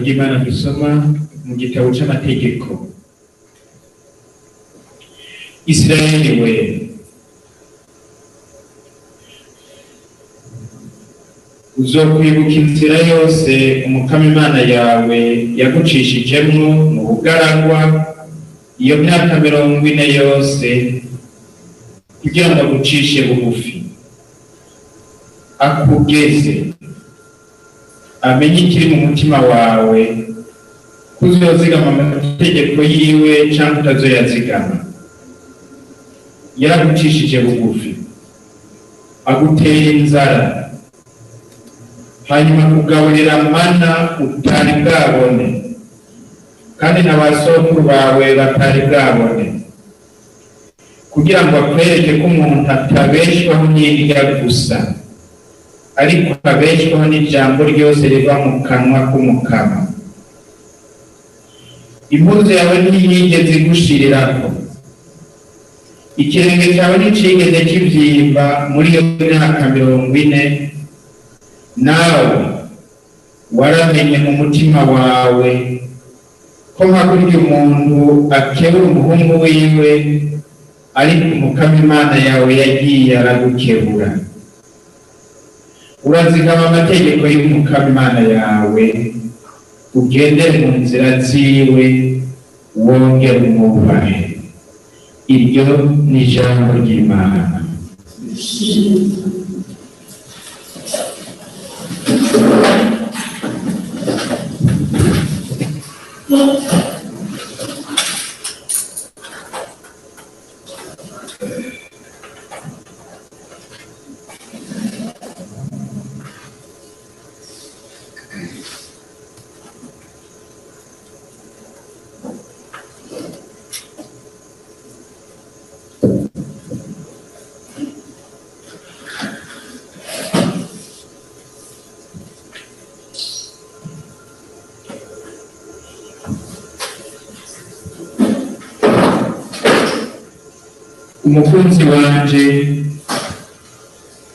Ry'Imana dusoma mu gitabo c'amategeko. Isirayeli we, uzokwibuka inzira yose Umukama Imana yawe yagucishijemwo mu bugaragwa iyo myaka 40 yose, kugira ngo agucishe bugufi, akugeze, amenye ikiri mu mutima wawe, ko uzozigama amategeko yiwe canke utazoyazigama. Yaragucishije bugufi, agutera inzara, hanyuma kugaburira mana utari bwabone, kandi na ba sokuru bawe batari bwabone, kugira ngo akwereke ko umuntu atabeshwaho n'indya gusa, ariko abeshwaho n'ijambo ryose riva mu kanwa k'Umukama. Impuzu yawe ntiyigeze igushirirako, ikirenge cyawe nticigeze kivyimba muri iyo myaka 40. Nawe waramenye mu mutima wawe ko nka kurya umuntu akebura umuhungu wiwe, ariko Umukama Imana yawe yagiye aragukebura. Urazigama amategeko y'Umukama Imana yawe, ugendere mu nzira ziwe, wongere umwubahe. Iryo ni ijambo ry'Imana. Umukunzi wanje,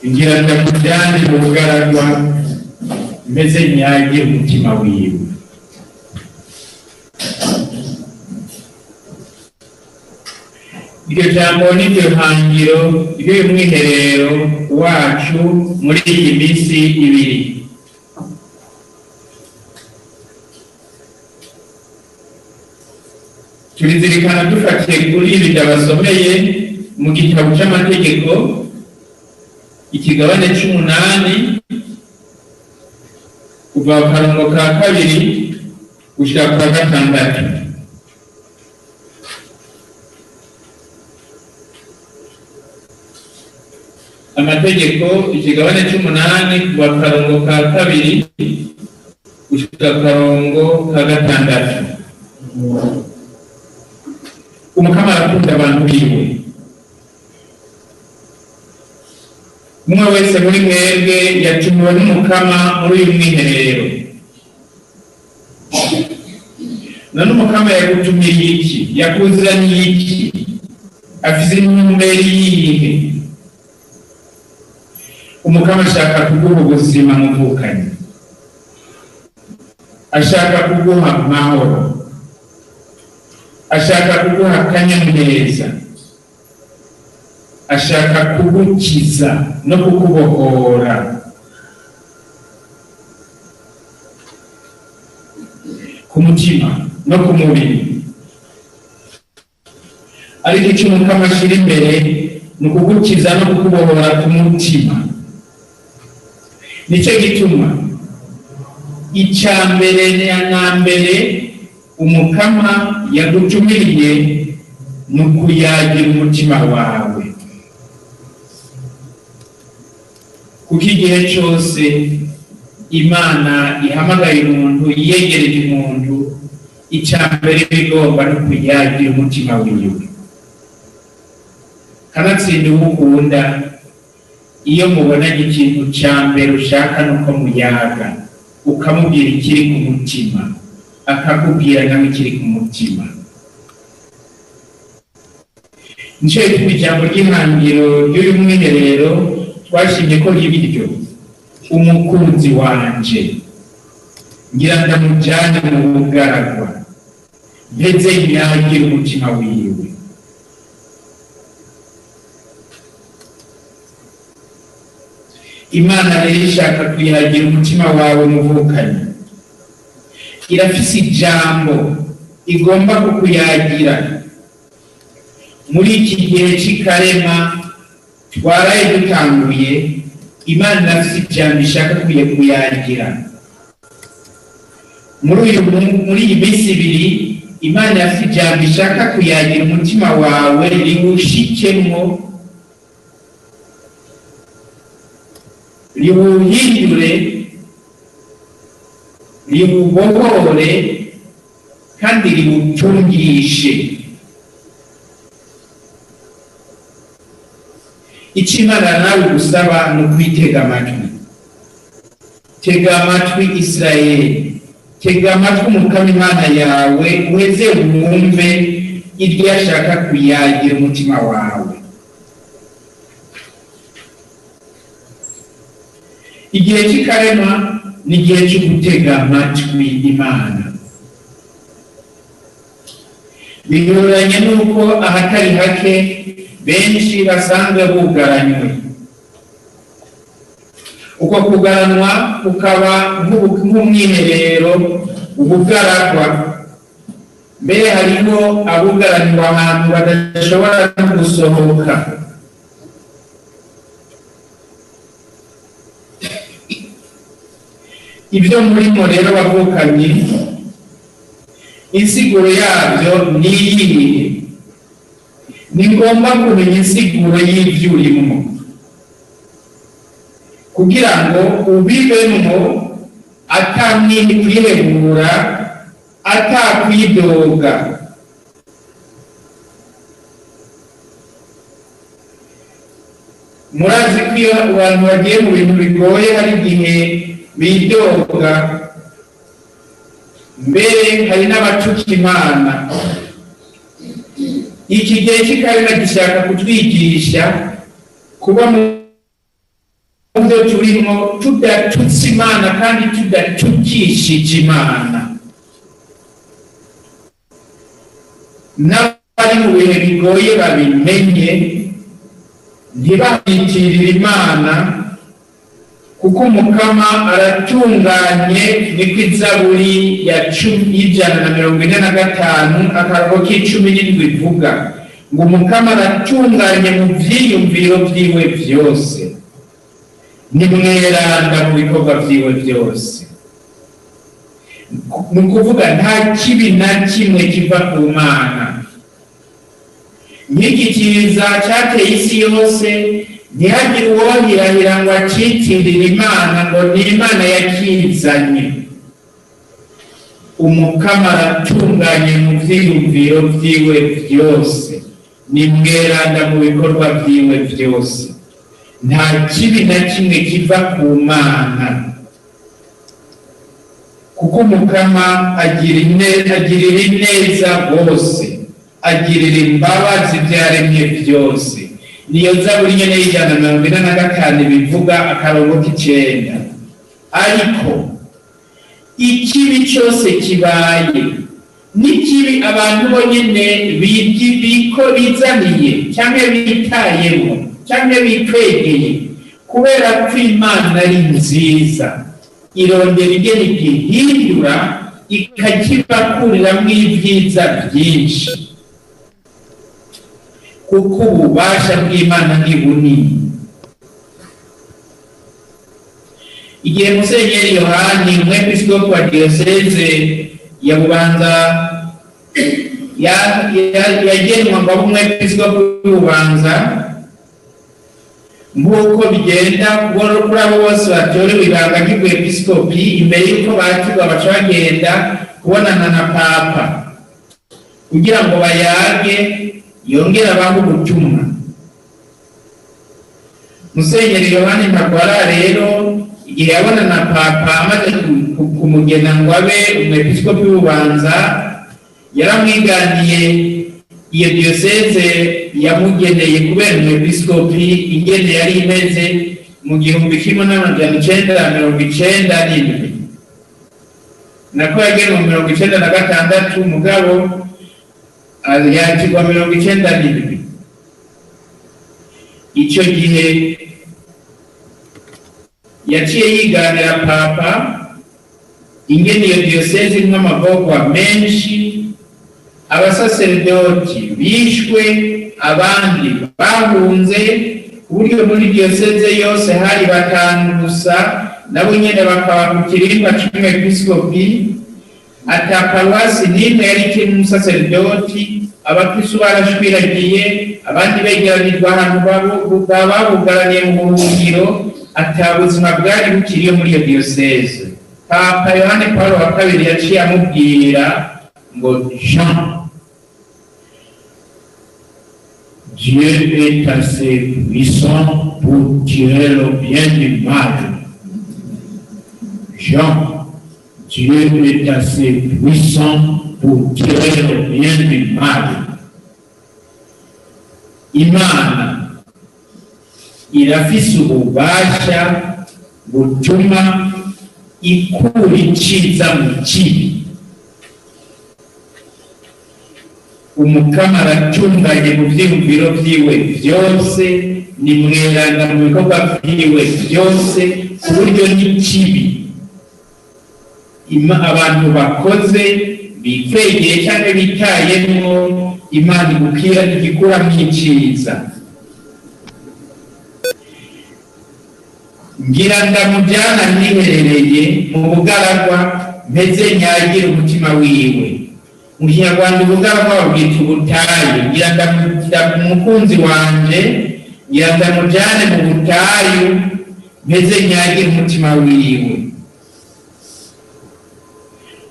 ngira ndakujyane mu bugaragwa, meze nyage umutima wiwe. Iryo jambo n'iryo hangiro ry'uyu mwiherero wacu muri iyi minsi ibiri. Turizirikana dufatiye kuri ibi ndabasomeye mu gitabo c'amategeko, ikigabane c'umunani, kuva ku karongo ka kabiri gushika ku wa gatandatu. Amategeko ikigabane c'umunani, kuva ku karongo ka kabiri gushika ku karongo ka gatandatu. Umukama arakunda abantu biwe. Umwe wese muri mwebwe yatumiwe n'Umukama muri uyu mwiherero. None Umukama yagutumiriye iki? Yakuzaniye iki? Afise intumbero yihe? Umukama ashaka kuguha ubuzima muvukanye, ashaka kuguha amahoro, ashaka kuguha akanyamuneza, ashaka kugukiza no kukubohora. Ku mutima no ku mubiri. Ariko icyo Umukama ashyira imbere ni ukugukiza no kukubohora ku mutima. Nicyo gituma icya mbere na mbere Umukama yagutumiriye ni ukuyagira umutima wawe, kuko igihe cyose Imana ihamagaye umuntu, yiyegereje umuntu, icya mbere bigomba no kuyagira umutima wiwe. Kanatsinda uwo ukunda, iyo mubonanye ikintu cya mbere ushaka nuko muyaga, ukamubwira ikiri ku mutima, akakubwira nawe ikiri ku mutima. Nicyo gituma ijambo ry'ihangiro ry'uyu mwiherero twashimye ko riba iryo: umukunzi wanje. Ngira ndamujyane mu bugaragwa, mpeze nyagire umutima wiwe. Imana rero ishaka kuyagira umutima wawe muvukanyi. Irafise ijambo igomba kukuyagira muri iki gihe cy'ikarema twaraye dutanguye. Imana irafise ijambo ishaka kuyagira muri iyi minsi ibiri. Imana irafise ijambo ishaka kuyagira umutima wawe, riwushikemwo, riwuhindure, riwubohore kandi riwutungishe. Icyo Imana nawe gusaba ni ukwitega amatwi. Tega amatwi Isirayeli, tega amatwi Umukama Imana yawe, uheze wumve iryo ashaka kuyagira umutima wawe. Igihe cy'ikarema ni igihe cyo gutega amatwi Imana. Binyuranye n'uko ahatari hake benshi basanzwe bugaranywe, uko kugaranwa kukaba nk'umwiherero, ubugaragwa. Mbere hariho abugaranywa ahantu badashobora no gusohoka. Ibyo murimo rero bavukanye, insiguro yabyo ni iyihe? Ni ngombwa kumenya insiguro y'ibyo urimo kugira ngo ubibemwo atamwihebura, atakwidoga. Murazi ko iyo abantu bagiye mu bintu bigoye hari igihe bidoga, mbere hari n'abatuka Imana. Iki gihe cy'ikarema gishaka kutwigisha kuba mu byo turimo tudatutse Imana kandi tudatukishije Imana. N'abari mu bihe bigoye babimenye, ntibahitirire Imana, kuko Umukama aratunganye. Niko Izaburi ya 145 akarongo k'17 ivuga ngo: "Umukama aratunganye mu vyiyumviro vyiwe vyose, ni mweranda mu bikorwa vyiwe vyose." Ni ukuvuga nta kibi na kimwe kiva ku Mana. Nk'iki kiza cyateye isi yose, ntihagire uwohirahira ngo acitirire Imana ngo ni Imana yakizanye. Umukama aratunganye mu vyiyumviro vyiwe vyose, ni mweranda mu bikorwa vyiwe vyose, nta kibi na kimwe kiva ku Mana, kuko Umukama agirira ineza bose, agirira imbabazi ivyaremye vyose. Niyo Zaburi nyene y'145 bivuga, akarongo k'9. Ariko ikibi cyose kibaye n'ikibi abantu bonyene biko bizaniye cyangwa bitayemo cyangwa bikwegeye, kubera ko Imana ari nziza, irondera ingene igihindura ikakibakuriramwo ibyiza byinshi, kuko ububasha bw'Imana ni bunini. Igihe Musenyeri Yohani, umwepiskopi wa diyoseze ya Bubanza, yagenwa ngo abe umwepiskopi w'Ububanza, nk'uko bigenda kuri abo bose batorewe ibanga ry'ubwepiskopi, imbere y'uko bakirwa baca bagenda kubonana na Papa kugira ngo bayage, yongere abahe ubutumwa. Musenyeri Yohani Ntagwara rero, igihe yabona na Papa amaze kumugena ngo abe umwepiskopi w'Ububanza, yaramwiganiye iyo diyoseze yamugeneye kubera umwepiskopi ingene yari imeze mu 1997. Nako yagenwe mu 96, mugabo yakirwa 97. Icyo gihe yaciye yiganira Papa ingene iyo diyoseze irimwo amagorwa menshi, abasaseredoti bishwe, abandi bahunze, ku buryo muri diyoseze yose hari batanu gusa, nabo nyene bakaba ku kirimba c'umwepiskopi, ata paruwasi n'imwe yari ikirimwo umusaseredoti. Abakristu barashwiragiye, abandi begeranirwa ahantu babugaraniye mu buhungiro, ata buzima bwari bukiriyo muri iyo diyoseze. Papa Yohani Paulo wa Kabiri yaciye amubwira ngo: "Jean, Dieu est assez puissant pour tirer le bien du mal. Jean, Dieu est assez puissant pour tirer le bien du mal." Imana irafise ububasha butuma ikura iciza mu kibi. Umukama aratunganye mu vyiyumviro vyiwe vyose, ni mweranda mu bikorwa vyiwe vyose, ku buryo n'ikibi abantu bakoze bikwegeye canke bitayemwo, Imana igukira igikuramwo iciza. Ngira ndamujyana niherereye mu bugaragwa, mpeze nyagire umutima wiwe. Mu Kinyarwanda ubugaragwa babwita ubutayu. Ngira umukunzi wanje, ngira ndamujyane mu butayu, mpeze nyagire umutima wiwe.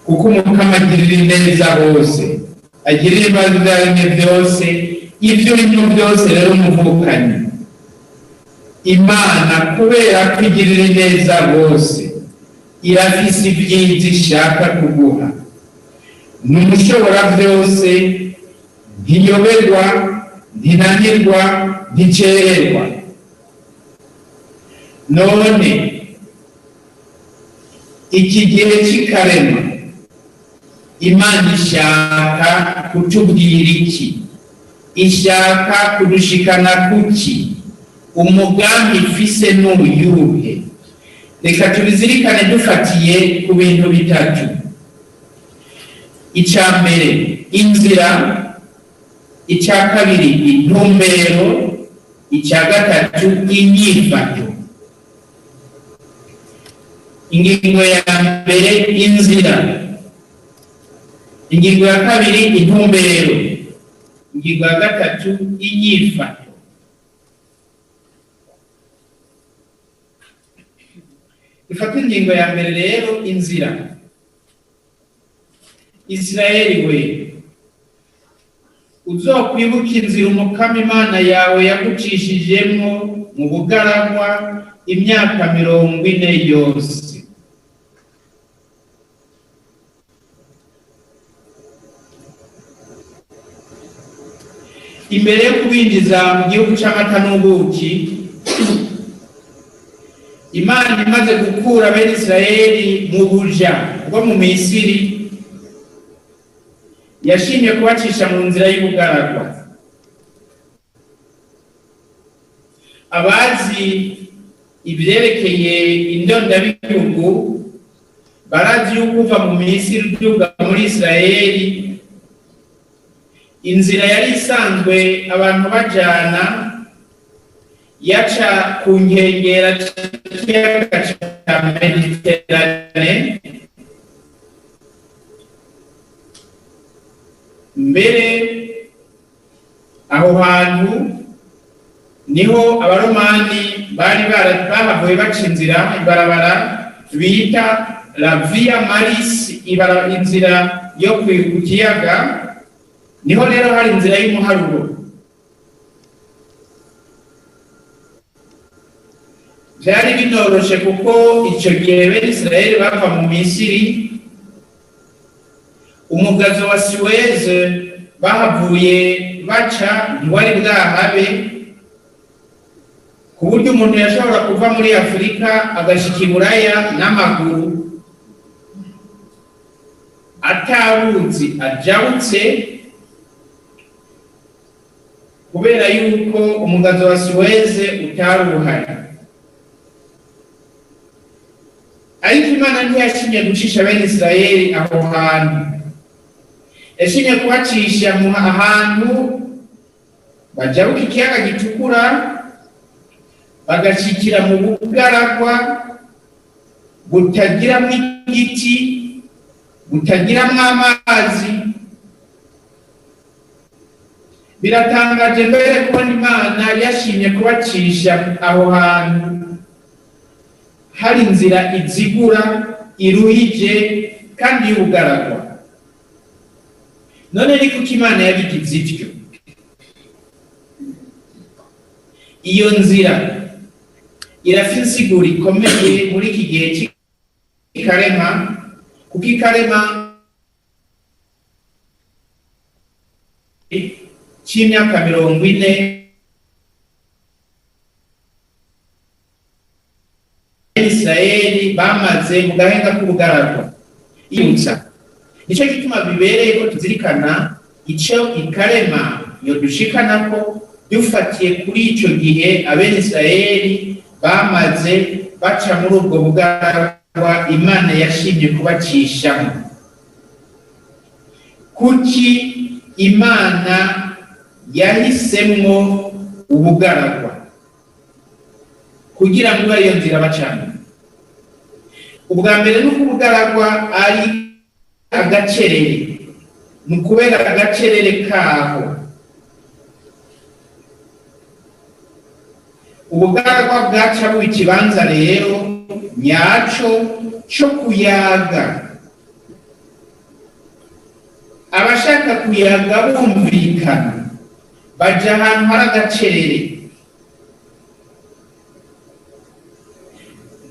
Kuko Umukama agirira ineza bose, agirira imbabazi ibyaremwe byose. Ibyo urimo byose rero, umuvukanyi, Imana kubera ko igirira neza bose, irafise ibyiza ishaka kuguha. Ni Umushobora byose, ntiyoberwa, ntinanirwa, nticererwa. None iki gihe cy'ikarema, Imana ishaka kutubwira iki? Ishaka kudushikana kuki? Umugambi ifise n'uyuhe? Reka tubizirikane dufatiye ku bintu bitatu: icya mbere, inzira; icya kabiri, intumbero; icya gatatu, inyifato. Ingingo ya mbere, inzira; ingingo ya kabiri, intumbero; ingingo ya gatatu, inyifato. Dufate ingingo ya mbere rero, inzira. Isirayeli we, uzokwibuka inzira Umukama Imana yawe yagucishijemwo mu bugaragwa imyaka 40 yose. Imbere yo kubinjiza mu gihugu c'amata n'ubuki, Imana imaze gukura bene Isirayeli mu buja bwo mu Misiri, yashimye kubacisha mu nzira y'ubugaragwa. Abazi ibyerekeye indondabihugu barazi yuko uva mu Misiri uduga muri Isirayeli, inzira yari isanzwe abantu bajana yaca ku nkengera z'ikiyaga ca Mediterane. Mbere aho hantu niho Abaromani bari bahavuye baca inzira, ibarabara bita la Via Maris, inzira yo ku kiyaga. Niho rero hari inzira y'umuharuro. Byari binoroshe kuko icyo gihe bene Isirayeli bava mu Misiri, umugazo wa Suez bahavuye baca ntiwari bwahabe, ku buryo umuntu yashobora kuva muri Afurika agashika i Buraya n'amaguru. Ataruzi ajabutse, kubera yuko umugazo wa Suweze utari uhari. Ariko Imana ntiyashimye gucisha bene Isirayeli aho hantu, yashimye kubacisha mu ahantu bajabuka ikiyaga Gitukura, bagashikira mu bugaragwa butagiramwo igiti, butagiramwo amazi. Biratangaje mbere kubona Imana yashimye kubacisha aho hantu hari inzira izigura, iruhije kandi y'ubugaragwa. None ni kuko Imana yabigize ityo? Iyo nzira irafise insiguro ikomeye muri iki gihe cy'ikarema, kuko ikarema cy'imyaka 40 Isirayeli bamaze mu gahenga k'ubugaragwa yibutsa. Nicyo gituma bibereye ko tuzirikana icyo ikarema yodushikanako dufatiye kuri ico gihe abene Isirayeli bamaze baca muri ubwo bugaragwa Imana yashimye kubacishamo. Kuki Imana yahisemwo ubugaragwa kugira ngo ariyo nzira bacamo? Ubwa mbere nuko ubugaragwa ari agacerere, ni ukubera agacerere kaho. Ubugaragwa bwaca buba ikibanza rero nyaco co kuyaga. Abashaka kuyaga bumvikana baja ahantu hari agacerere.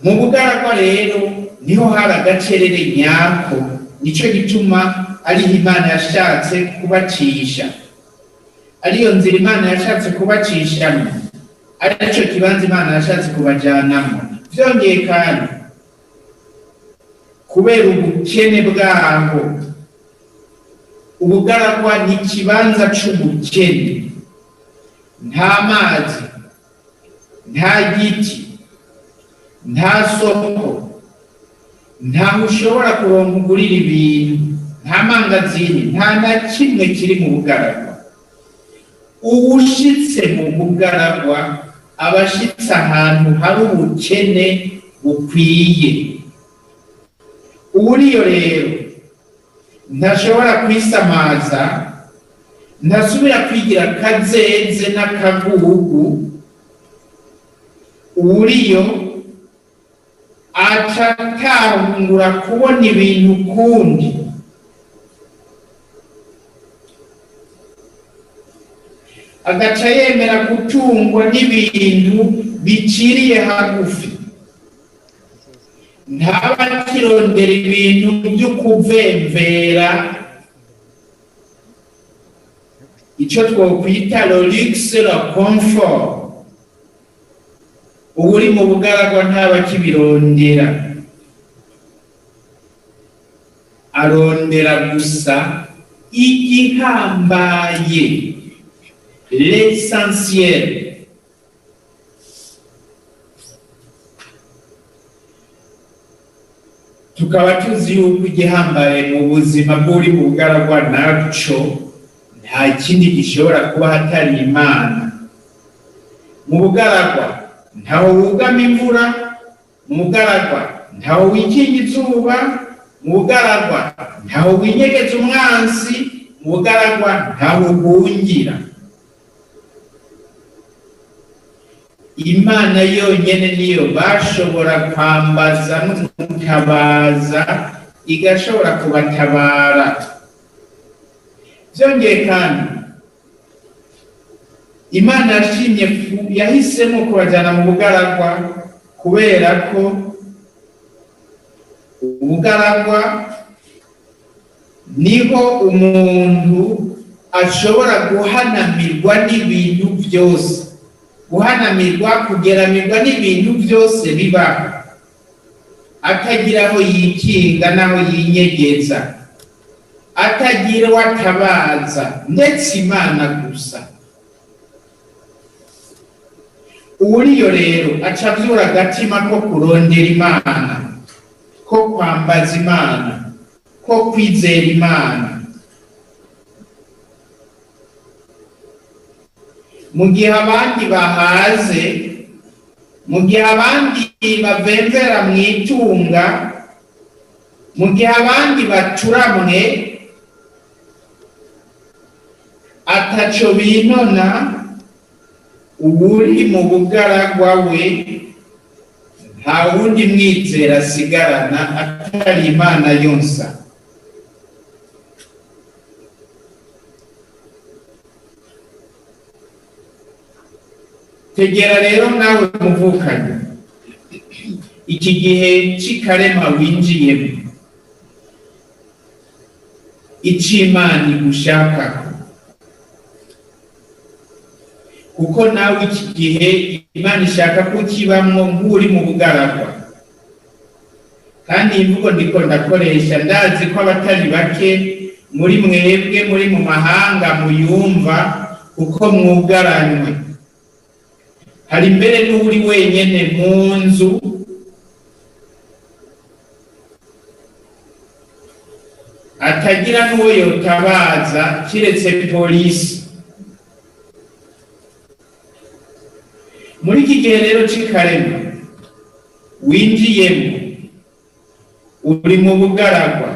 Mu bugaragwa rero niho hari agacerere nyako, nico gituma ariho Imana yashatse kubacisha, ariyo nzira Imana yashatse kubacishamo, arico kibanza Imana yashatse kubajanamo. Vyongeye kandi kubera ubukene bwaho, ubugaragwa ni ikibanza c'ubukene, nta mazi, nta giti, nta soko, ntaho ushobora kuronka ugurira ibintu, nta mangazini, nta na kimwe kiri mu bugaragwa. Uwushitse mu bugaragwa aba ashitse ahantu hari ubukene bukwiye. Uwuriyo rero ntashobora kwisamaza, ntasubira kwigira akazeze n'akagugu. Uwuriyo aca atangura kubona ibintu ukundi. Agaca yemera gutungwa n'ibintu biciriye hagufi, ntaba akirondera ibintu vy'ukuvemvera, ico twokwita le luxe, le confort. Uwuri mu bugaragwa ntaba akibirondera, arondera gusa igihambaye, l'essentiel. Tukaba tuzi yuko igihambaye mu buzima bw'uri mu bugaragwa naco nta kindi gishobora kuba hatari Imana. Mu bugaragwa ntaho wugama imvura, mu bugaragwa ntaho wikinga izuba, mu bugaragwa ntaho winyegeza umwansi, mu bugaragwa ntaho uhungira. Imana yonyene niyo bashobora kwambaza no gutabaza, igashobora kubatabara. Vyongeye kandi Imana yashimye yahisemo kubajana mu bugaragwa kubera ko ubugaragwa niho umuntu ashobora guhanamirwa n'ibintu byose, guhanamirwa, kugeramirwa n'ibintu byose bibaho, atagira aho yikinga n'aho yinyegeza. Atagira uwatabaza ndetse Imana gusa. Uwuriyo rero aca avyura agatima ko kurondera Imana, ko kwambaza Imana, ko kwizera Imana. Mu gihe abandi bahaze, mu gihe abandi bavemvera mu itunga, mu gihe abandi bacuramwe ataco binona, uwuri mu bugaragwa we nta wundi mwizera asigarana atari Imana yonsa. Tegera rero nawe muvukanye iki gihe c'ikarema winjiyemo, ic'Imana igushakako, kuko nawe iki gihe Imana ishaka ko ukibamwo nk'uri mu bugaragwa. Kandi iyi mvugo ndiko ndakoresha, ndazi ko abatari bake muri mwebwe muri mu mahanga muyumva kuko mwugaranywe. Hari mbere n'uri wenyene mu nzu atagira n'uwo yotabaza kiretse polisi. Muri iki gihe rero c'ikarema winjiyemo, uri mu bugaragwa,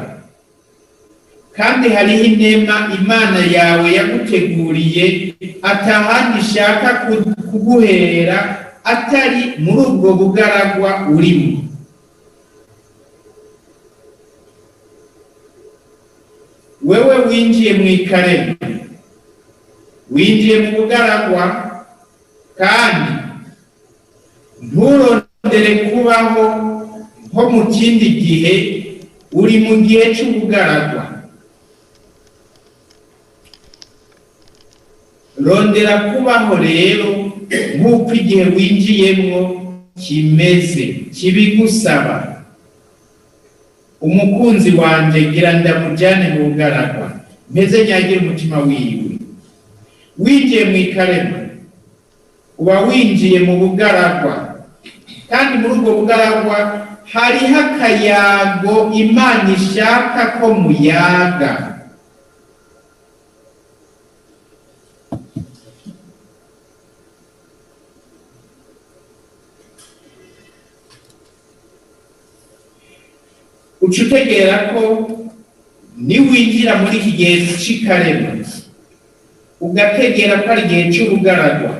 kandi hariho inema Imana yawe yaguteguriye atahandi ishaka kuguhera atari muri ubwo bugaragwa urimo. Wewe winjiye mu ikarema, winjiye mu bugaragwa, kandi nturondere kubaho nko mu kindi gihe uri mu gihe c'ubugaragwa. Rondera kubaho rero nk'uko igihe winjiyemwo kimeze, kibigusaba. Umukunzi wanje gira ndamujane mu bugaragwa, mpeze nyagire umutima wiwe. Winjiye mu ikarema, uba winjiye mu bugaragwa, kandi muri ubwo bugaragwa hariho akayago Imana ishaka ko muyaga. Uca utegera ko niwinjira muri iki gihe c'ikarema, ugategera ko ari igihe c'ubugaragwa,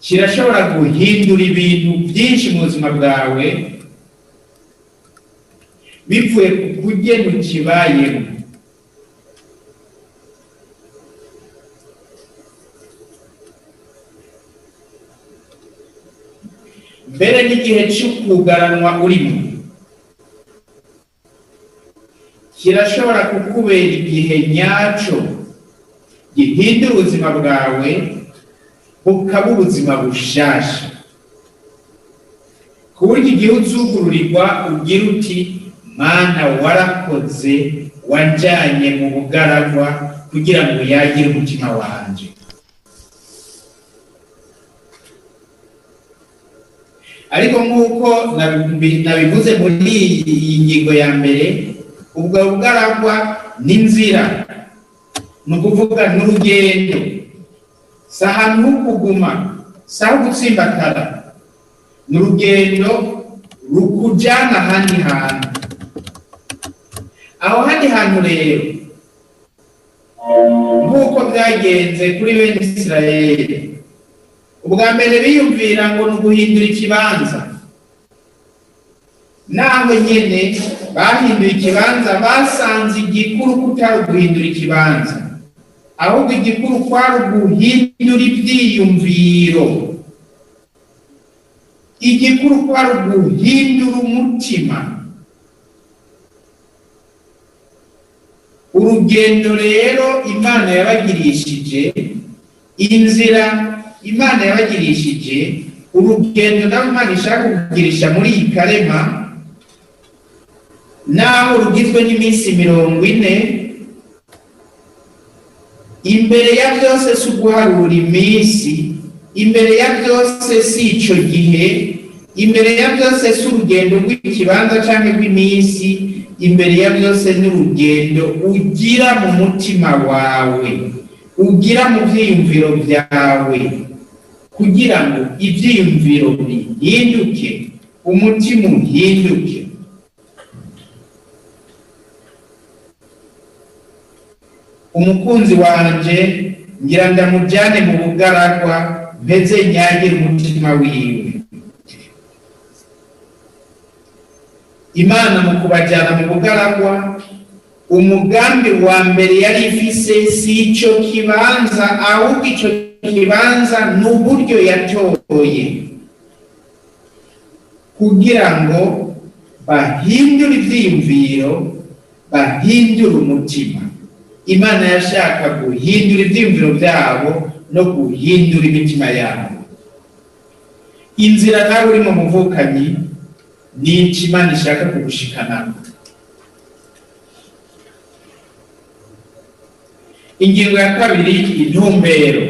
kirashobora guhindura ibintu byinshi mu buzima bwawe bivuye ku kugena ukibayemo. Mbere n'igihe c'ukugaranwa urimo kirashobora kukubera igihe nyaco gihindura ubuzima bwawe bukaba ubuzima bushasha, ku buryo igihe uzugururirwa ugira uti: Mana warakoze, wanjanye mu bugaragwa kugira ngo yagire umutima wanje. Ariko nk'uko nabivuze muri iyi ngingo ya mbere, ubwo bugaragwa n'inzira, ni ukuvuga n'urugendo, si ahantu ho kuguma, si aho gutsimbatara, ni urugendo rukujyana ahandi hantu. Aho handi hantu rero, nk'uko byagenze kuri bene Isirayeli, ubwa mbere biyumvira ngo ni uguhindura ikibanza. Naho nyene bahinduye ikibanza, basanze igikuru kutari uguhindura ikibanza, ahubwo igikuru kwari uguhindura ivyiyumviro, igikuru kwari uguhindura umutima. Urugendo rero Imana yabagirishije, inzira Imana yabagirishije, urugendo nawe Imana ishaka kukugirisha muri iyi karema, Naho rugizwe n'iminsi 40, imbere ya byose si uguharura iminsi, imbere ya byose si ico gihe, imbere ya byose si urugendo rw'ikibanza canke rw'iminsi, imbere ya byose ni urugendo ugira mu mutima wawe, ugira mu vyiyumviro vyawe, kugira ngo ivyiyumviro bihinduke, umutima uhinduke. Umukunzi wanje ngira ndamujyane mu bugaragwa, mpeze nyagire umutima wiwe. Imana mu kubajyana mu bugaragwa, umugambi wa mbere yari ifise si ico kibanza, ahubwo ico kibanza ni uburyo yatoye kugira ngo bahindure ivyiyumviro, bahindure umutima. Imana yashaka guhindura ivyiyumviro vyabo no guhindura imitima yabo. Inzira nawe uri mu muvukanyi ni ico Imana ishaka kugushikanako. Ingingo ya kabiri, intumbero.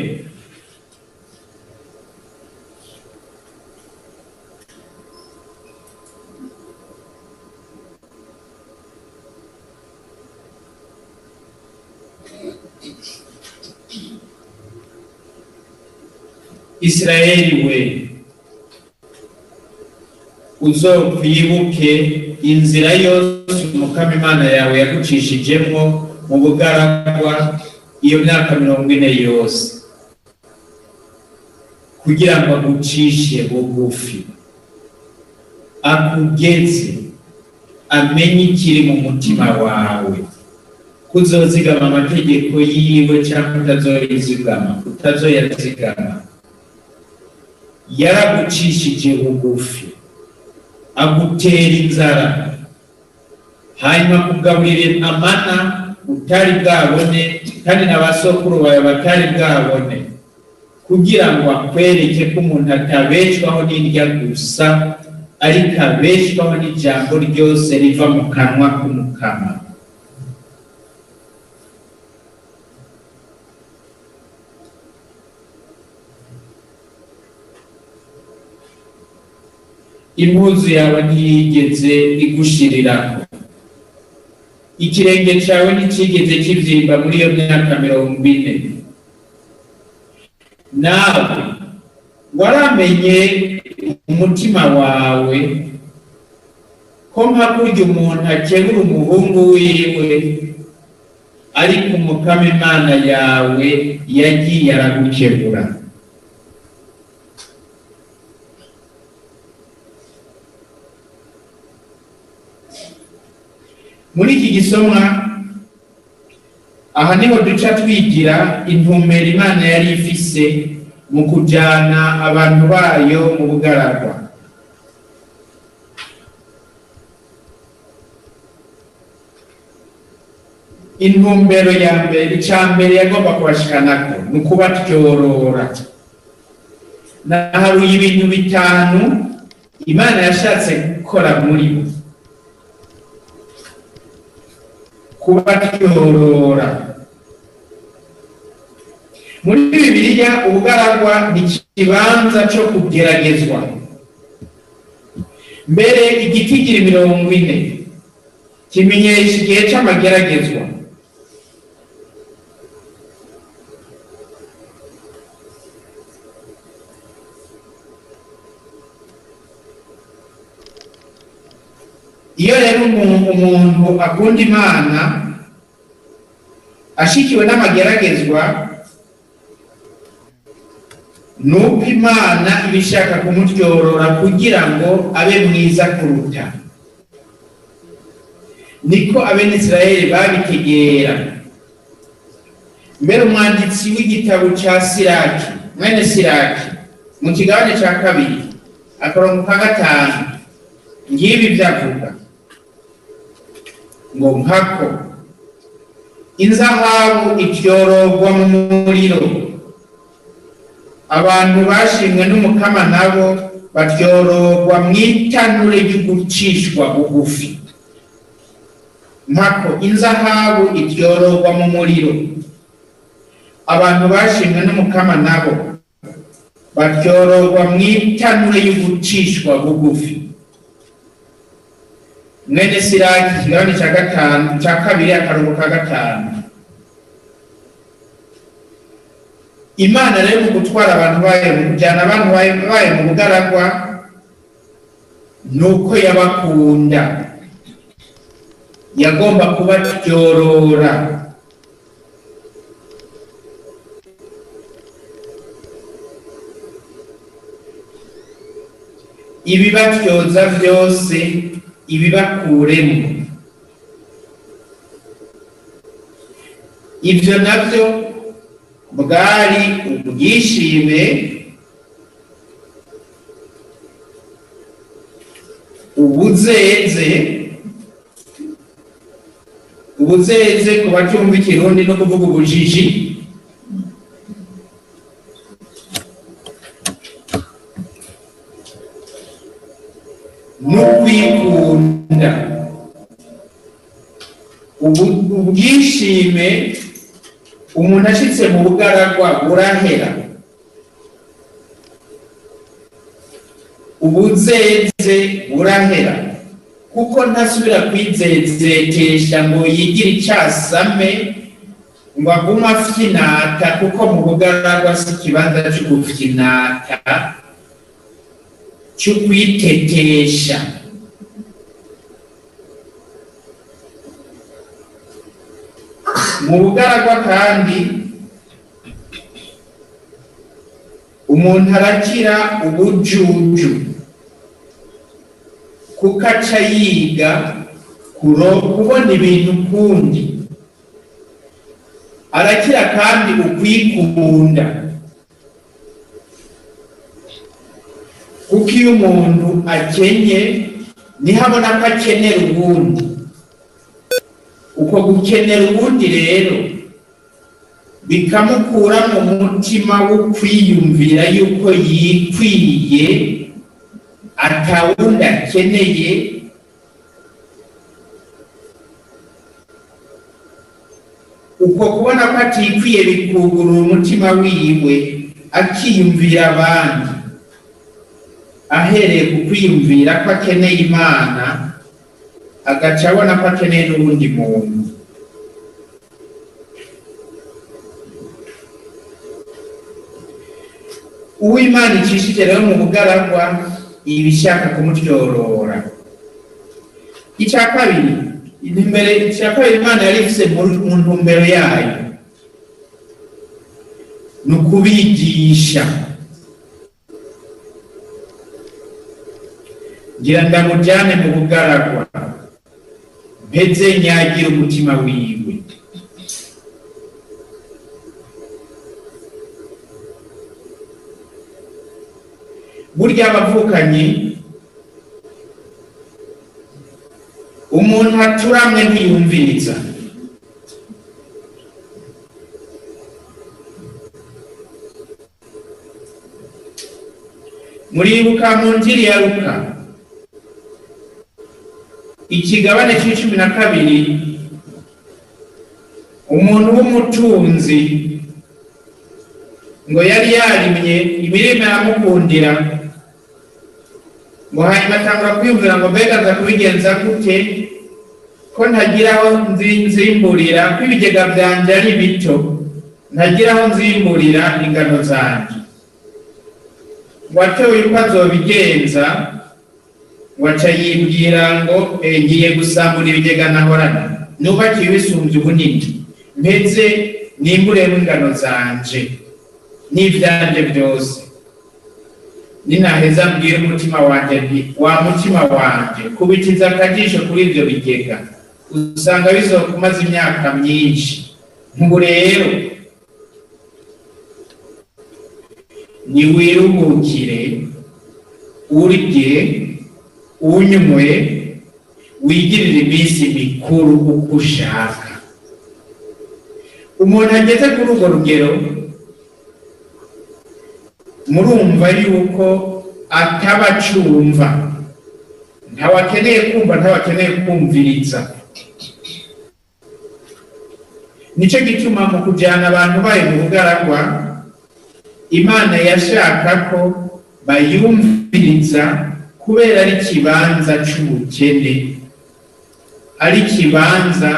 Israeli we, uzokwibuke inzira yose Umukama Imana yawe yagucishijemwo mu bugaragwa iyo myaka 40 yose, kugira ngo agucishe bugufi, akugeze, amenye ikiri mu mutima wawe, kuzozigama amategeko yiwe cyangwa utazoyazigama. Yaragucishije bugufi, agutera inzara, hanyuma kugaburira amana utari bwabone kandi na basokuru bawe batari bwabone, kugira ngo akwereke ko umuntu atabeshwaho n'indya gusa, ariko abeshwaho n'ijambo ryose riva mu kanwa k'Umukama. Impuzu yawe ntiyigeze igushirirako, ikirenge cyawe nticigeze kivyimba muri iyo myaka 40. Nawe waramenye umutima wawe ko nka kurya umuntu akebura umuhungu wiwe, ariko Umukama Imana yawe yagiye aragukebura. Muri iki gisomwa aha niho duca twigira intumbero Imana yari ifise mu kujana abantu bayo mu bugaragwa. Intumbero ya mbere, ica mbere yagomba kubashikanako ni ukubatyorora. Naharuye ibintu 5 Imana yashatse gukora muri bo. Kubatyorora. Muri Bibiliya ubugaragwa ni ikibanza cyo kugeragezwa. Mbere igitigiri 40 kimenyesha igihe c'amageragezwa. Iyo rero umuntu akunda Imana ashikiwe n'amageragezwa, nuko Imana iba ishaka kumutyorora kugira ngo abe mwiza kuruta. Niko Abenisirayeli babitegera. Mbere umwanditsi w'igitabo ca Siraki, mwene Siraki, mu kigabane ca 2 akarongo ka 5, ngibi vyavuga ngo nkako inzahabu ityororwa mu muriro, abantu bashimwe n'Umukama nabo batyororwa mw'itanure ry'ugucishwa bugufi. Mpako inzahabu ityororwa mu muriro, abantu bashimwe n'Umukama nabo batyororwa mw'itanure y'ugucishwa bugufi. Mwene Siraki, ikigabane ca gatanu, ca kabiri, akarongo ka gatanu. Imana rero mu gutwara abantu bayo, mu kujyana abantu bayo mu bugaragwa, nuko yabakunda, yagomba kubatyorora. Ibibatyoza byose ibibakuremo. Ibyo nabyo bwari ubwishime, ubuzeze. Ubuzeze ku batumva ikirundi no kuvuga ubujiji. No kwikunda, ubwishime umuntu ashitse mu bugaragwa burahera, ubuzeze burahera, kuko ntasubira kwizezetesha ngo yigire icasame, ngo agume afyinata, kuko mu bugaragwa si ikibanza co gufyinata, cyo kwitetesha. Mu bugaragwa kandi umuntu arakira ubujuju, kuko aca yiga kubona ibintu ukundi. Arakira kandi ukwikunda, kuko iyo umuntu akenye niho abona ko akenera uwundi. Uko gukenera uwundi rero bikamukura mu mutima wo kwiyumvira yuko yikwiye, atawundi akeneye. Uko kubona ko atikwiye bikugurura umutima wiwe, akiyumvira abandi, ahereye ku kwiyumvira ko akeneye Imana, agaca abona ko akeneye n'uwundi muntu. Uw'Imana icishije rero mu bugaragwa iba ishaka kumutyorora. Icya kabiri, imbere, icya kabiri Imana yari ifise mu ntumbero yayo ni ukubigisha. Ngira ndamujyane mu bugaragwa, mpeze nyagire umutima wiwe. Burya abavukanyi, umuntu aturamwe ntiyumviriza. Muribuka mu Njiri ya Luka ikigabane c'icumi na kabiri, umuntu w'umutunzi ngo yari yarimye imirima iramukundira, ngo hanyuma atangura kwiyumvira ngo mbega nza kubigenza gute ko ntagira aho nzimburira, ko ibigega vyanje ari bito, ntagira aho nzimburira ingano zanje. Ngo atoye uko azobigenza, ngo aca yibwira ngo ngiye gusambura ibigega nahorana, nubakiye ibisumbye ubunini, mpeze nimburemo ingano zanje n'ivyanje byose. Ninaheza mbwira umutima wanje nti wa mutima wanje, kubitiza akajisho kuri ivyo bigega, usanga bizokumaza imyaka myinshi. Nkubu rero niwiruhukire, urye, unywe, wigirire iminsi mikuru uko ushaka. Umuntu ageze kuri urwo rugero, murumva yuko ataba acumva, ntawe akeneye kumva, ntawe akeneye kumviriza. Nicyo gituma mu kujyana abantu bayo mu bugaragwa, Imana yashaka ko bayumviriza, kubera ari ikibanza c'ubukene, ari ikibanza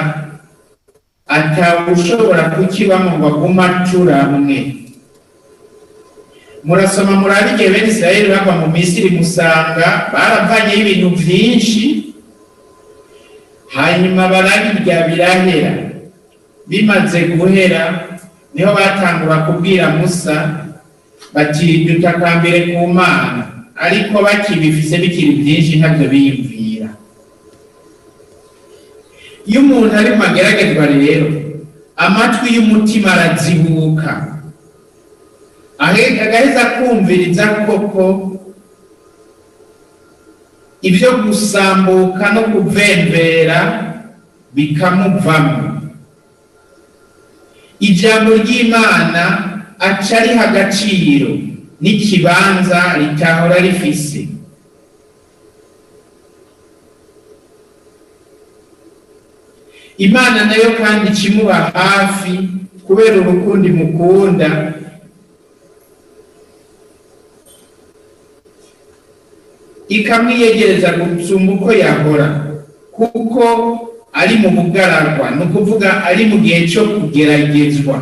atawushobora kukibamo ngo agume acuramwe. Murasoma, murabe igihe bene Isirayeli bava mu Misiri, musanga baravanyeyo ibintu vyinshi, hanyuma barabirya birahera. Bimaze guhera, niho batangura kubwira Musa bati: "Dutakambire ku Mana." Ariko bakibifise bikiri byinshi, ntabyo biyumvira. Iyo umuntu ari mu mageragezwa rero, amatwi y'umutima arazibuka, agaheza kumviriza koko ibyo gusambuka no kuvemvera bikamuvamo. Ijambo ry'Imana aca riha agaciro n'ikibanza ritahora rifise. Imana nayo kandi ikimuba hafi kubera urukundo imukunda, ikamwiyegereza gusumba uko yahora, kuko ari mu bugaragwa, ni ukuvuga ari mu gihe cyo kugeragezwa.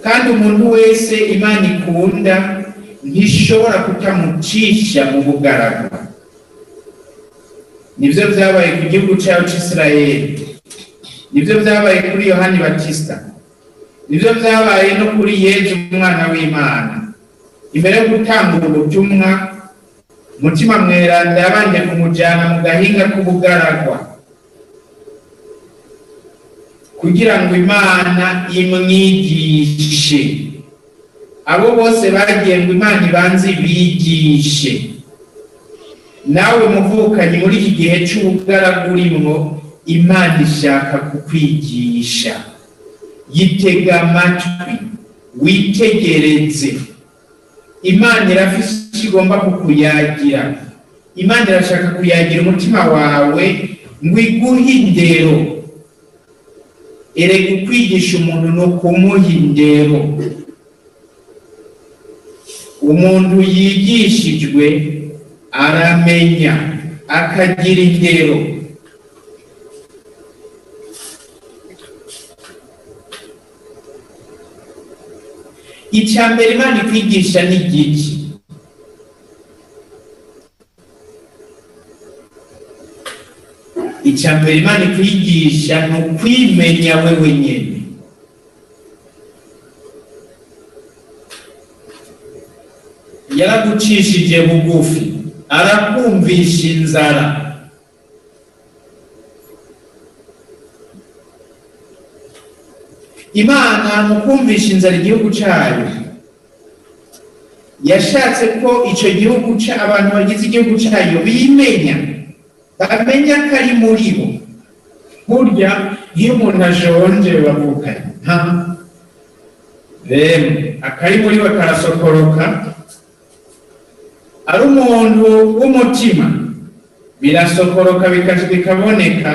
Kandi umuntu wese Imana ikunda ntishobora kutamucisha mu bugaragwa. Nibyo byabaye ku gihugu cyawe cy'Isirayeli, nibyo byabaye kuri Yohani Batista, nibyo byabaye no kuri Yezu umwana w'Imana. Imbere yo gutanga ubutumwa, Mutima Mweranda yabanje kumujyana mu gahinga k'ubugaragwa kugira ngo Imana imwigishe. Abo bose bagiye ngo Imana ibanze ibigishe. Nawe muvukanyi, muri iki gihe cy'ubugaragu urimwo, Imana ishaka kukwigisha. Yitega amatwi, witegereze. Imana irafise icyo igomba kukuyagira. Imana irashaka kuyagira umutima wawe ngo iguhe indero. Erega ukwigisha umuntu ni ukumuha indero. Umuntu yigishijwe aramenya, akagira indero. Icya mbere Imana ikwigisha ni igiki? Icya mbere Imana ikwigisha ni ukwimenya wewe nyene. Yaragucishije bugufi, arakumvisha inzara. Imana mu kumvisha inzara igihugu cyayo, yashatse ko icyo gihugu, abantu bagize igihugu cyayo bimenya, bamenya ko ari muri bo. Burya iyo umuntu ashonje, bavukanye nta rero akari muri we karasokoroka. Ari umuntu w'umutima, birasokoroka bikaboneka.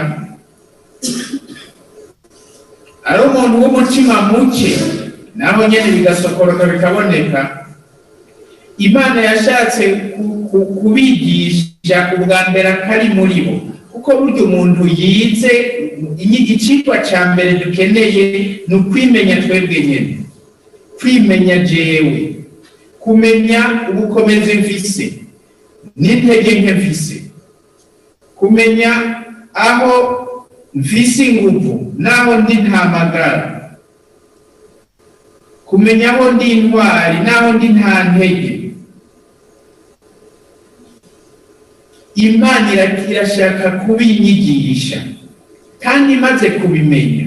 Ari umuntu w'umutima muke, naho nyene bigasokoroka bikaboneka. Imana yashatse kubigisha ubwa mbere akari muri bo, kuko burya umuntu yize, icigwa ca mbere dukeneye ni ukwimenya twebwe nyene, kwimenya jewe, kumenya ubukomezi mfise n'intege nke mfise, kumenya aho mfise inguvu n'aho ndi nta magara, kumenya aho ndi intwari n'aho ndi nta ntege. Imana irashaka kubinyigisha, kandi imaze kubimenya,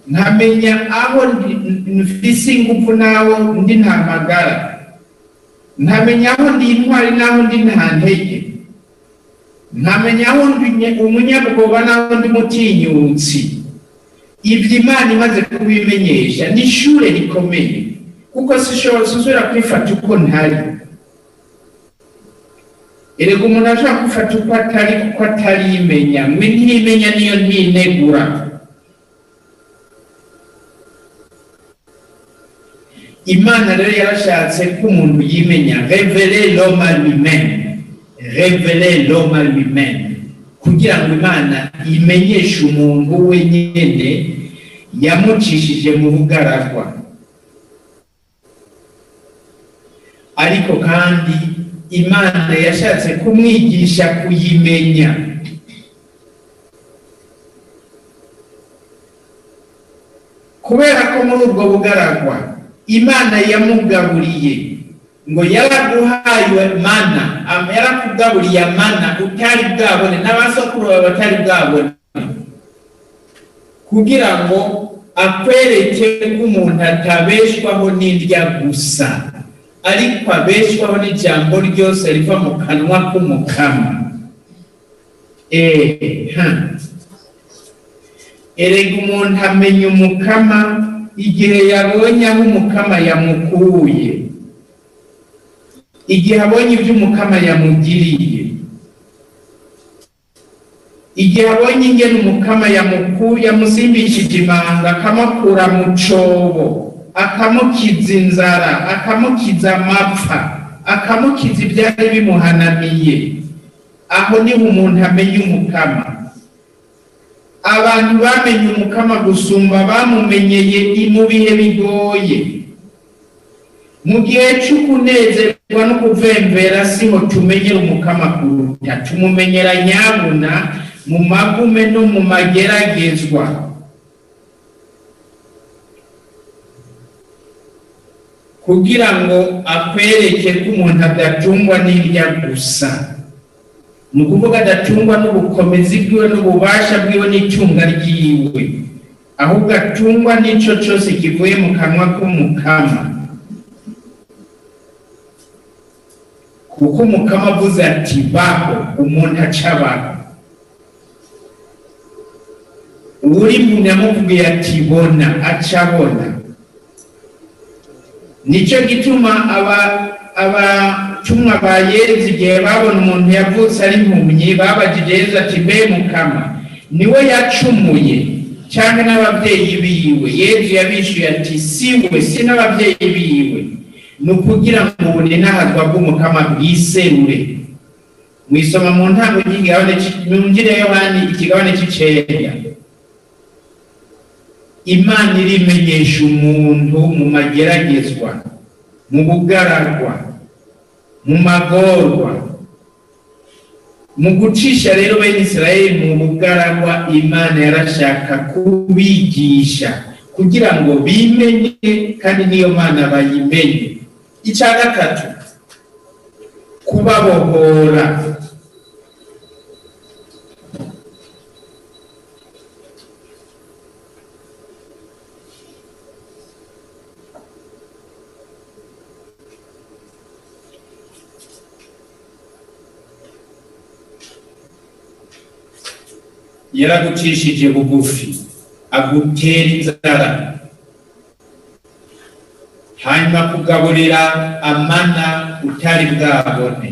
nkamenya aho mfise inguvu n'aho ndi nta magara, nkamenya aho ndi intwari n'aho ndi nta ntege, nkamenya aho ndi umunyabwoba n'aho ndi mutinyutsi. Ibyo Imana imaze kubimenyesha ni ishure rikomeye, kuko sishobora kwifata uko ntari. Erega umuntu ashobora gufata uko atari kuko atarimenya. Mwe ntimenya niyo ntinegura. Imana rero yarashatse ko umuntu yimenya, révéler l'homme à lui-même, révéler l'homme à lui-même, kugira ngo Imana imenyeshe umuntu wenyine yamucishije mu bugaragwa. Ariko kandi Imana yashatse kumwigisha kuyimenya. Kubera ko muri ubwo bugaragwa Imana yamugaburiye, ngo yaraguhaye mana, yarakugaburiye mana utari bwabone n'abasokuru bawe batari bwabone, kugira ngo akwereke ko umuntu atabeshwaho n'indya gusa, ariko abeshwaho n'ijambo ryose riva mu kanwa k'Umukama. Ha. Erega umuntu amenya Umukama igihe yabonye aho Umukama yamukuye, igihe abonye ibyo Umukama yamugiriye, igihe abonye ingene Umukama yamukuye, yamusimbishije imanga, akamukura mu cobo, akamukiza inzara, akamukiza amapfa, akamukiza ibyari bimuhanamiye. Aho niho umuntu amenya Umukama. Abantu bamenye Umukama gusumba bamumenyeye mu bihe bigoye. Mu gihe c'ukunezerwa no kuvemvera siho tumenyera Umukama kuruta, tumumenyera nyabuna mu magume no mu mageragezwa. Kugira ngo akwereke ko umuntu adatungwa n'indya gusa, ni ukuvuga adatungwa n'ubukomezi bwiwe n'ububasha bwiwe n'itunga ryiwe, ahubwo atungwa n'ico cose kivuye mu kanwa k'Umukama. Kuko Umukama avuze ati baho, umuntu acabaho. Uri muntu yamubwiye ati bona, acabona. Nico gituma abatumwa ba Yezu igihe babona umuntu yavutse ari impumyi, babajije Yezu ati mbe Mukama, niwe yacumuye canke n'abavyeyi biwe? Yezu yabishuye ati siwe, si n'abavyeyi biwe, ni ukugira ngo ubuninahazwa bw'Umukama bwiserure. Mwisoma mu ntango y'ikigabane mu Njiri ya Yohani ikigabane c'icenda. Imana irimenyesha umuntu mu mageragezwa, mu bugaragwa, mu magorwa. Mu gucisha rero bene Israeli mu bugaragwa, Imana yarashaka kubigisha kugira ngo bimenye, kandi niyo Mana bayimenye. Icya gatatu, kubabohora. Yaragucishije bugufi, agutera inzara, hanyuma kugaburira amana utari bwabone,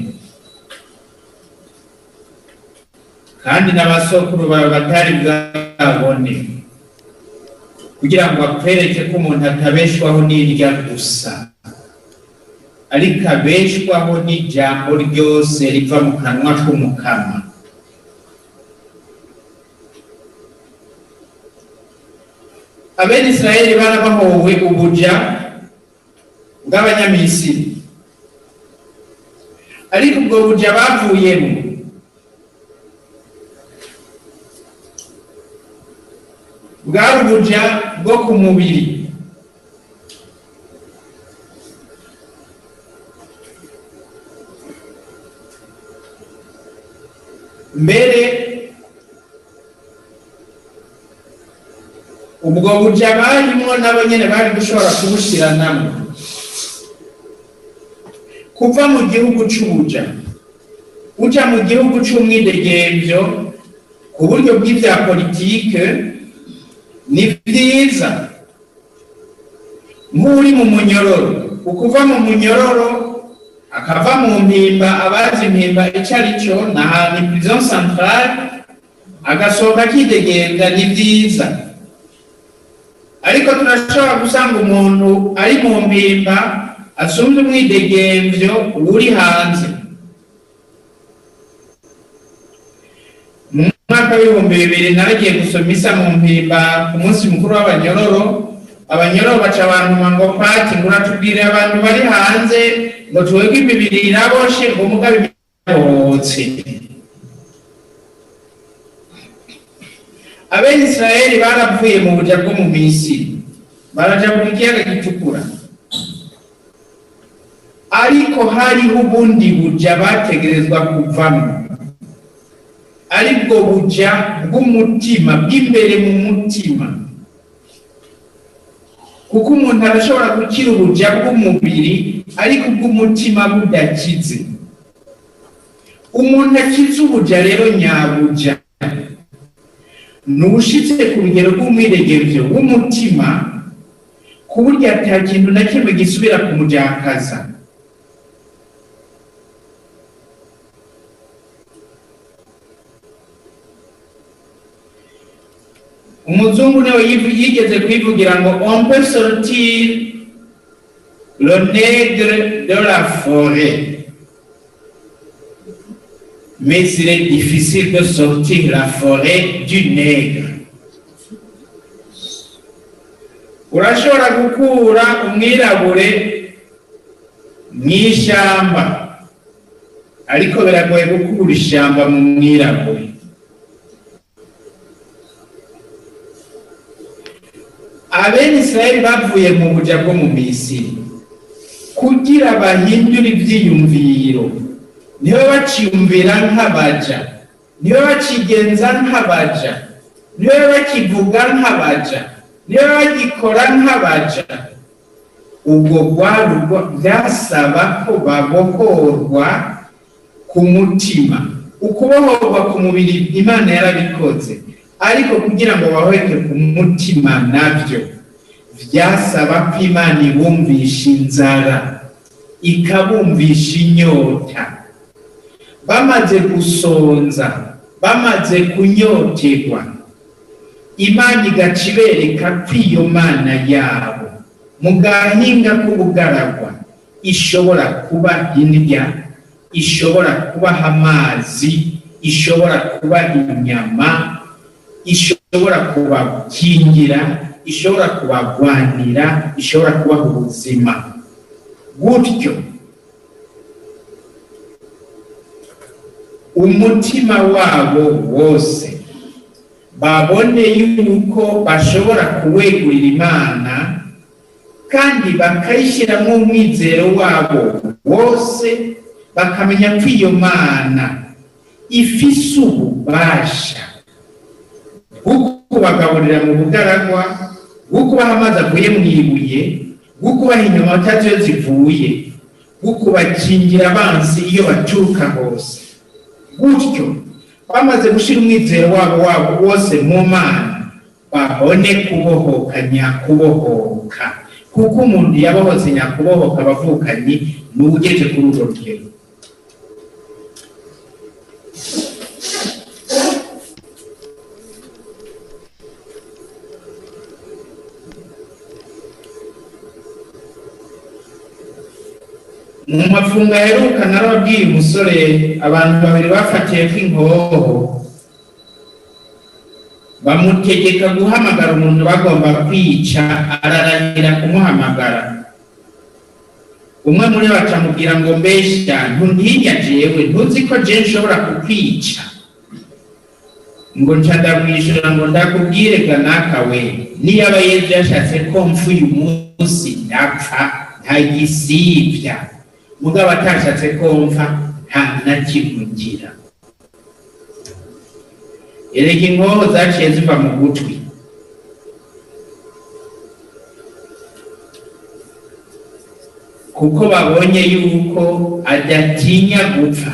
kandi n'abasokuru bawe batari bwabone, kugira ngo akwereke ko umuntu atabeshwaho n'indya gusa, ariko abeshwaho n'ijambo ryose riva mu kanwa k'Umukama. Abene Israeli barabahowe ubuja bw'Abanyamisiri, ariko ubwo buja bavuyemo bwari ubuja bwo ku mubiri. Mbere ubwo buja barimwo nabo nyene bari gushobora kubushiranamwo. Kuva mu gihugu c'ubuja uja mu gihugu c'umwidegemvyo ku buryo bw'ivya politike ni vyiza. Nk'uri mu munyororo, ukuva mu munyororo Akava mu Mpimba, abazi Mpimba icyo ari cyo, ni ahantu prison centrale, agasohoka akidegembya, ni byiza. Ariko turashobora gusanga umuntu ari mu Mpimba asumbye umwidegemvyo uri hanze. Mu mwaka w'2000 naragiye gusoma isa mu Mpimba ku munsi mukuru w'abanyororo. Abanyororo baca bantuma ngo: "Pati, ngo uratubwire abantu bari hanze ngo twebwe imibiri iraboshe, ngo mugabe irabohotse." Abenisirayeli baravuye mu buja bwo mu Misiri, baraja mu kiyaga Gitukura, ariko hariho ubundi buja bategerezwa kuvamo, aribwo buja bw'umutima, bw'imbere mu mutima, kuko umuntu arashobora gukira ubuja bw'umubiri ariko ubw'umutima budakize. Umuntu akize ubuja rero nyabuja ni ubushitse ku rugero rw'umwidegemvyo w'umutima, ku buryo ata kintu na kimwe gisubira kumujakaza. Umuzungu niwe yigeze kwivugira ngo: "On peut sortir le nègre de la forêt, mais il est difficile de sortir la forêt du nègre." Urashobora gukura umwirabure mw'ishyamba, ariko biragoye gukura ishyamba mu mwirabure. Abene Israeli bavuye mu buja bwo mu Misiri, kugira bahindure ivyiyumviro, niwe baciyumvira nk'abaja, niwe bacigenza nk'abaja, niwe bakivuga nk'abaja, niwe bagikora nk'abaja. Ubwo rwarugwa byasaba ko babohorwa ku mutima. Ukubohorwa ku mubiri Imana yarabikoze, ariko kugira ngo baboheke ku mutima nabyo byasaba ko Imana ibumvisha inzara, ikabumvisha inyota. Bamaze gusonza, bamaze kunyoterwa, Imana igaca ibereka ko iyo Mana yabo mu gahinga k'ubugaragwa ishobora kuba indya, ishobora kubaha amazi, ishobora kubaha inyama, ishobora kubakingira, ishobora kubagwanira, ishobora kubaha ubuzima. Gutyo umutima wabo wose babone yuko bashobora kuwegurira Imana kandi bakayishyiramo umwizero wabo wose, bakamenya ko iyo Mana ifise ububasha bwo kubagaburira mu bugaragwa, bwo kubaha amazi avuye mu ibuye, bwo kubaha inyama batazi iyo zivuye, bwo kubakingira abansi iyo baturuka hose. Gutyo bamaze gushyira umwizero wabo wose mu Mana, babone kubohoka nyakubohoka, kuko umuntu yabohotse nyakubohoka, abavukanyi, ni ugeze kuri urwo rugero. Mu mafungo aheruka narababwiye umusore abantu babiri bafatiye ko inkoho, bamutegeka guhamagara umuntu bagomba kwica, ararahira kumuhamagara. Umwe muri bo acamubwira ngo: "Mbesha, ntuntinya jewe? Ntuzi ko je nshobora kukwica?" Ngo nca ndamwishyura ngo: "Ndakubwire ga nakawe, niyaba Yezu yashatse ko mpfa uyu munsi ndapfa, ntagisibya. Mugabo atashatse ko mpfa, nta na kimwe ngira." Erega inkoho zaciye ziva mu gutwi. Kuko babonye yuko adatinya gupfa.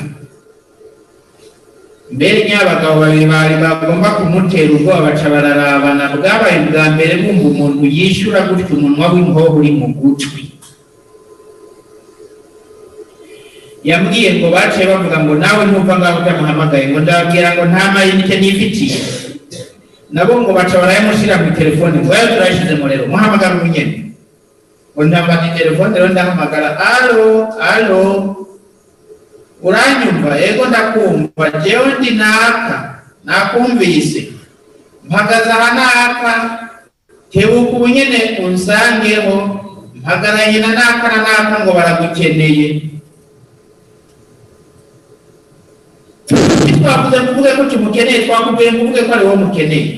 Mbere nyabagabo babiri bari bagomba kumutera ubwoba baca bararabana, bwabaye ubwa mbere bumva umuntu yishyura gutyo umunwa w'inkoho uri mu gutwi. Yambwiye ngo baciye bavuga ngo nawe ntumva ngaho utamuhamagaye, ngo ndababwira ngo nta mayinite nifitiye. Nabo ngo baca barayamushyira mu telefone, ngo yayo turayashyizemo rero, muhamagara ubunyene. Ngo ndambata telefone rero, ndahamagara: "Allô, allô, uranyumva?" "Yego, ndakumva. Jewe ndi naka, nakumvise, mpagaze aha naka, tebuka ubunyene unsangeho, mpagaranye na naka na naka, ngo baragukeneye." Twavuze ngo uvuge ko tumukeneye, twakubwiye ngo uvuge ko ari wowe mukeneye.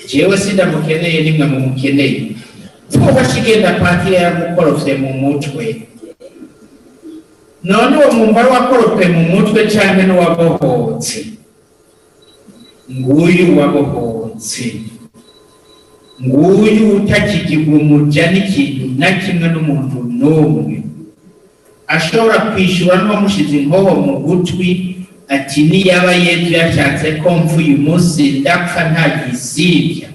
Jewe sindamukeneye, nimwe mumukeneye. Twubashe igenda patiri yamukorofye mu mutwe. None uwo mwumva ari wakoropwe mu mutwe canke n'uwabohotse? Nguyu wabohotse, nguyu utakigirwa umuja n'ikintu na kimwe n'umuntu n'umwe, ashobora kwishyura n'uwamushize inkoho mu gutwi ati: "Niyaba Yezu yashatse ko mpfa uyu munsi, ndapfa nta gisibya,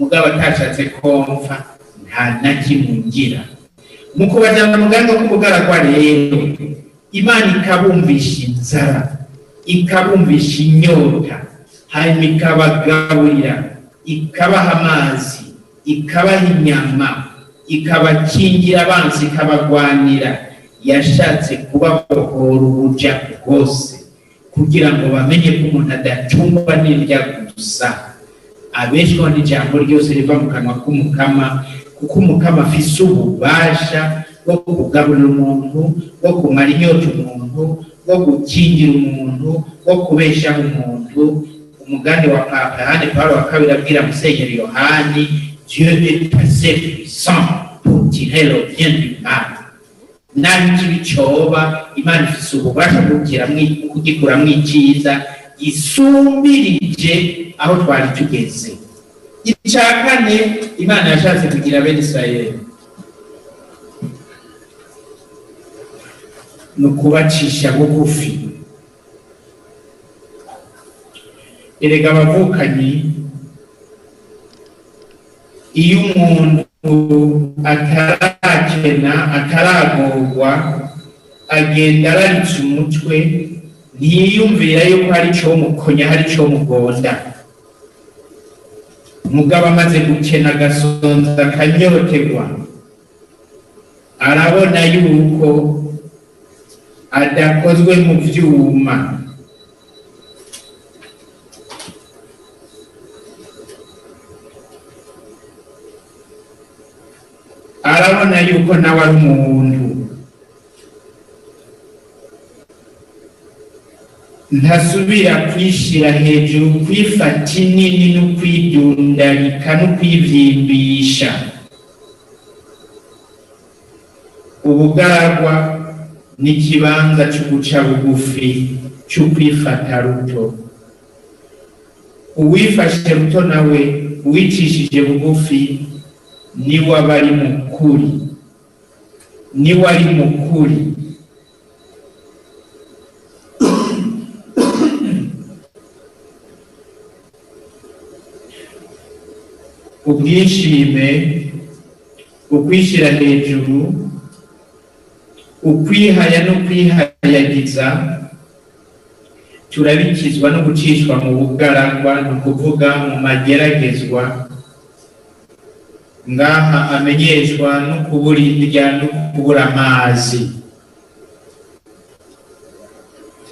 mugabo atashatse ko mpfa, nta na kimwe ngira." Mu kubajyana mu gahanga k'ubugaragwa rero, Imana ikabumvisha inzara, ikabumvisha inyota, hanyuma ikabagaburira, ikabaha amazi, ikabaha inyama, ikabakingira abanzi, ikabagwanira. Yashatse kubabohora ubuja bwose kugira ngo bamenye ko umuntu adatungwa n'indya gusa, abeshwaho n'ijambo ryose riva mu kanwa k'Umukama, kuko Umukama afise ububasha bwo kugaburira umuntu, bwo kumara inyota umuntu, bwo gukingira umuntu, bwo kubeshaho umuntu. Umugani wa Papa Yohani Paulo wa Kabiri abwira Musenyeri Yohani: "Dieu est assez puissant pour tirer le bien du mal." Naho ikibi coba, Imana ifise ububasha bwo kugikuramwo iciza gisumbirije aho twari tugeze. Icya kane Imana yashatse kugira bene Isirayeli ni ukubacisha bugufi. Erega abavukanyi, iyo umuntu atarakena, ataragorwa, agenda araritse umutwe, ntiyiyumvira yuko hari ico mukonya, hari ico mugonda. Mugabo amaze gukena, agasonza, akanyoterwa, arabona yuko adakozwe mu vyuma. Arabona yuko nawe ari umuntu, ntasubira kwishira hejuru, kwifata inini no kwidundarika no kwivyimbisha. Ubugaragwa n'ikibanza cyo guca bugufi, cyo kwifata ruto. Uwifashe ruto nawe, uwicishije bugufi, niwe aba ari mukuri, niwe ari mukuri. Ubwishime, ukwishyira hejuru, ukwihaya no kwihayagiza turabikizwa no gucishwa mu bugaragwa, ni ukuvuga mu mageragezwa ngaha amenyeshwa no kubura indya no kubura amazi.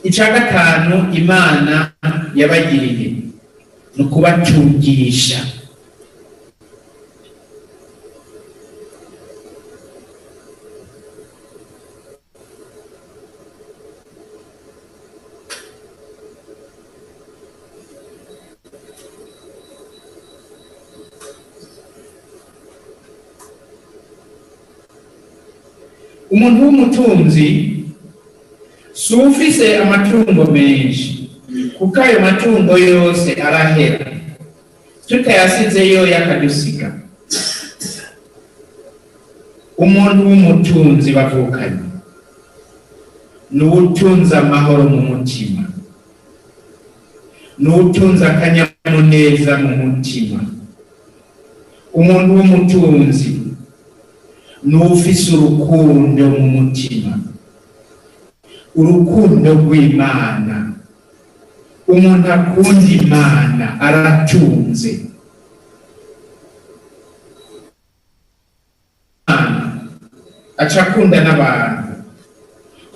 Icya gatanu Imana yabagiriye ni ukubatungisha. Umuntu w'umutunzi si ufise amatungo menshi, kuko ayo matungo yose arahera tutayasizeyo yakadusiga. Umuntu w'umutunzi, bavukanye, ni uwutunze amahoro mu mutima, ni uwutunze akanyamuneza mu mutima. Umuntu w'umutunzi ni uwufise urukundo mu mutima. Urukundo rw'Imana. Umuntu akunda Imana aratunze. Aca akunda n'abantu.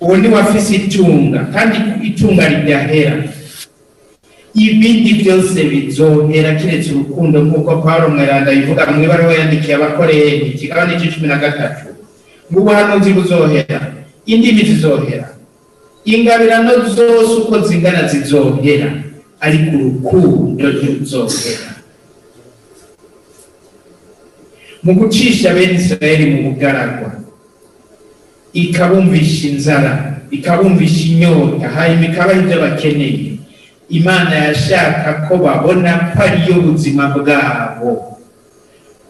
Uwo niwe afise itunga, kandi itunga ridahera. Ibindi byose bizohera kiretse urukundo, nk'uko Pawulo mweranda bivuga mu ibaruwa yandikiye Abakorenti, ikigabane c'icumi na gatatu, ngo ubuhanuzi buzohera, indimi zizohera, ingabirano zose uko zingana zizohera, ariko urukundo ntiruzohera. Mu gucisha bene Israeli mu bugaragwa, ikabumvisha inzara, ikabumvisha inyota, hanyuma ikabaha ibyo bakeneye, Imana yashaka ko babona ko ariyo buzima bwabo,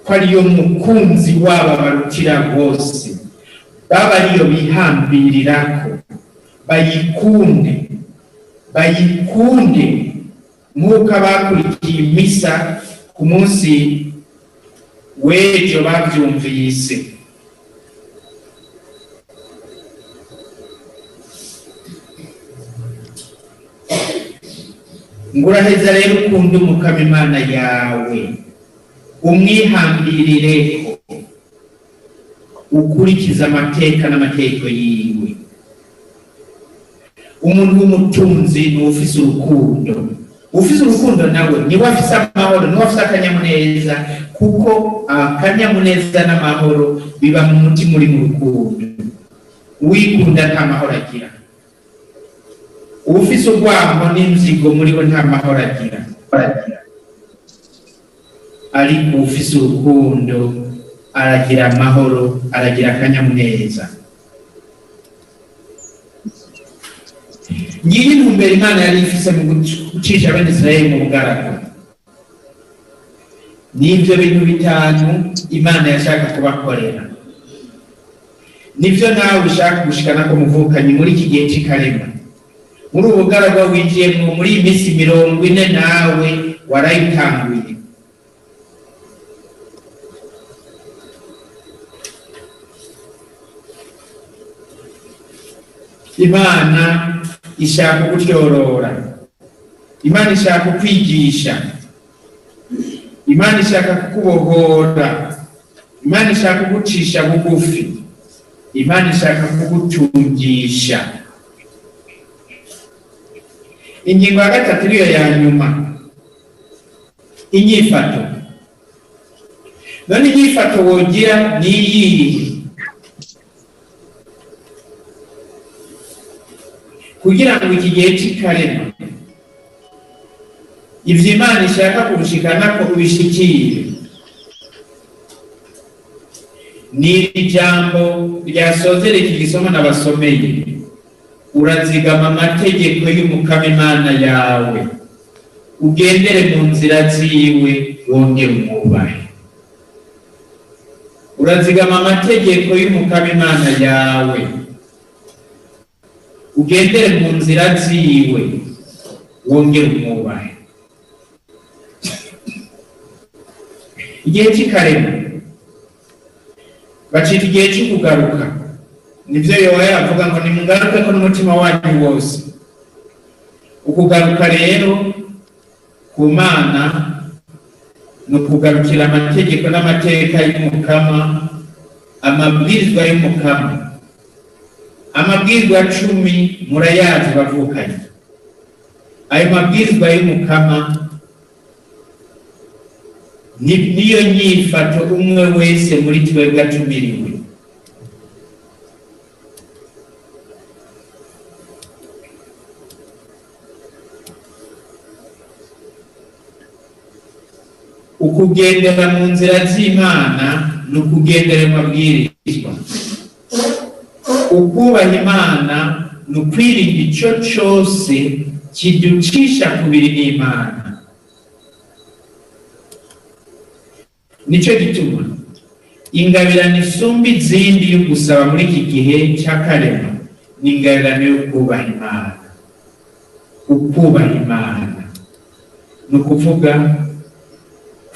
ko ariyo mukunzi wabo barutira bose, baba ariyo bihambirirako, bayikunde, bayikunde nk'uko abakurikiye imisa ku munsi w'ejo bavyumvise. Ngo uraheza rero ukunde Umukama Imana yawe, umwihambirireko, ukurikize amateka n'amategeko yiwe. Umuntu w'umutunzi ni uwufise urukundo. Ufise urukundo nawe niwe afise amahoro, niwe afise akanyamuneza, kuko akanyamuneza n'amahoro biba mu mutima uri mu rukundo. Uwikunda nta mahoro agira. Uwufise urwango n'inzigo muri we nta mahoro agira. Ariko uwufise urukundo aragira amahoro, aragira akanyamuneza. Ngiyi intumbero Imana yari ifise mu gucisha bene Israeli mu bugaragwa. N'ivyo bintu bitanu Imana yashaka kubakorera, nivyo nawe ushaka gushikana ko muvukanyi muri iki gihe c'ikarema, muri ubu bugaragwa winjiyemwo muri iyi minsi 40, nawe warayitanguye. Imana ishaka kutyorora, Imana ishaka kukwigisha, Imana ishaka kukubohora, Imana ishaka kugucisha bugufi, Imana ishaka kugutungisha. Ingingo ya gatatu niyo ya nyuma, inyifato. None inyifato wogira ni iyihe kugira ngo iki gihe c'ikarema ivyo Imana ishaka kubishikanako ubishikire? Ni iri jambo ryasozera iki gisomo nabasomeye: urazigama amategeko y'Umukama Imana yawe, ugendere mu nzira ziwe, wongere umwubahe. Urazigama amategeko y'Umukama Imana yawe, ugendere mu nzira ziwe, wongere umwubahe. Igihe c'ikarema bacita igihe c'ukugaruka. Nivyo Yohana avuga ngo nimugaruke ko n'umutima wanyu wose. Ukugaruka rero ku Mana ni ukugarukira amategeko n'amateka y'Umukama, amabwirizwa y'Umukama. Amabwirizwa 10 murayazi bavukanye. Ayo mabwirizwa y'Umukama niyo nyifato umwe wese muri twebwe atumiriwe. Ukugendera mu nzira z'Imana ni ukugendera mu mabwirizwa. Ukubaha Imana ni ukwirinda ico cose kiducisha kubiri n'Imana. Nico gituma ingabirano isumba izindi yo gusaba muri iki gihe c'akarema ni ingabirano yo kubaha Imana. Ukubaha Imana ni ukuvuga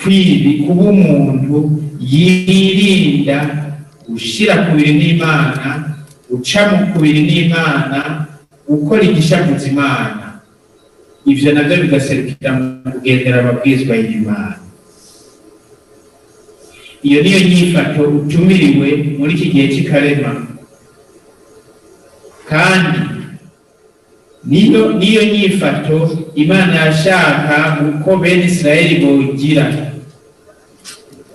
kwibi kuba umuntu yirinda gushira kubiri n'Imana, guca mu kubiri n'Imana, Gukora igishavuza Imana, ivyo navyo bigaserukira mu kugendera amabwirizwa y'Imana. Iyo niyo nyifato utumiriwe muri iki gihe cy'ikarema, kandi niyo nyifato Imana yashaka uko bene Isirayeli bogira,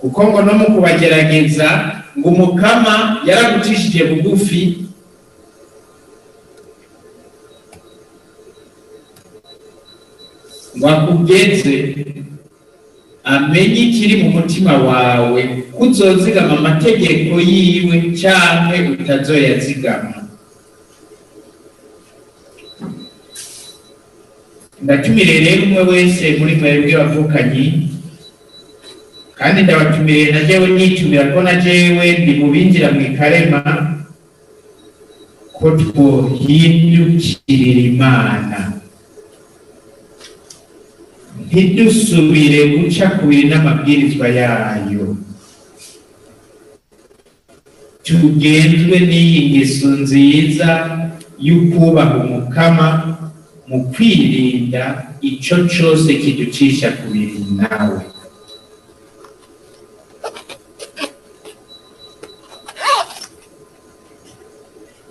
kuko ngo no mu kubagerageza ngo Umukama yaragucishije bugufi ngo akugeze, amenye ikiri mu mutima wawe, ko uzozigama amategeko yiwe canke utazoyazigama. Ndatumire rero umwe wese muri mwebwe bavukanyi, kandi ndabatumiriye na jewe nitumira ko na jewe ndi mu binjira mu ikarema, ko twohindukirira Imana, ntidusubire guca kubiri n'amabwirizwa yayo, tugenzwe n'iyi ngeso nziza y'ukubaha Umukama mu kwirinda ico cose kiducisha kubiri nawe.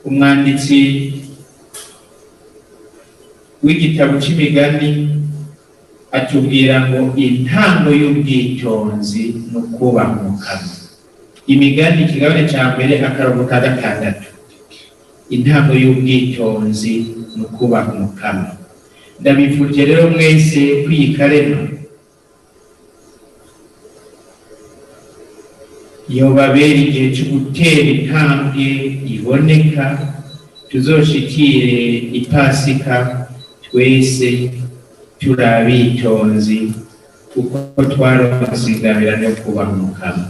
Umwanditsi w'igitabo c'Imigani atubwira ngo intango y'ubwitonzi ni ukubaha Umukama. Imigani ikigabane ca mbere, akarongo ka 6. Intango y'ubwitonzi ni ukubaha Umukama. Ndabifurije rero mwese kwiyikarema yobabera igihe cyo gutera intambwe iboneka, tuzoshikire Ipasika twese turi abitonzi, kuko twaronse ingabirano yo kubaha Umukama.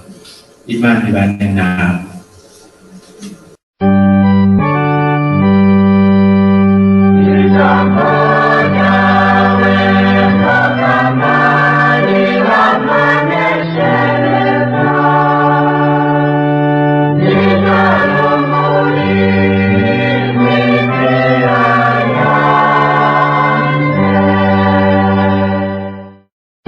Imana ibane nawe.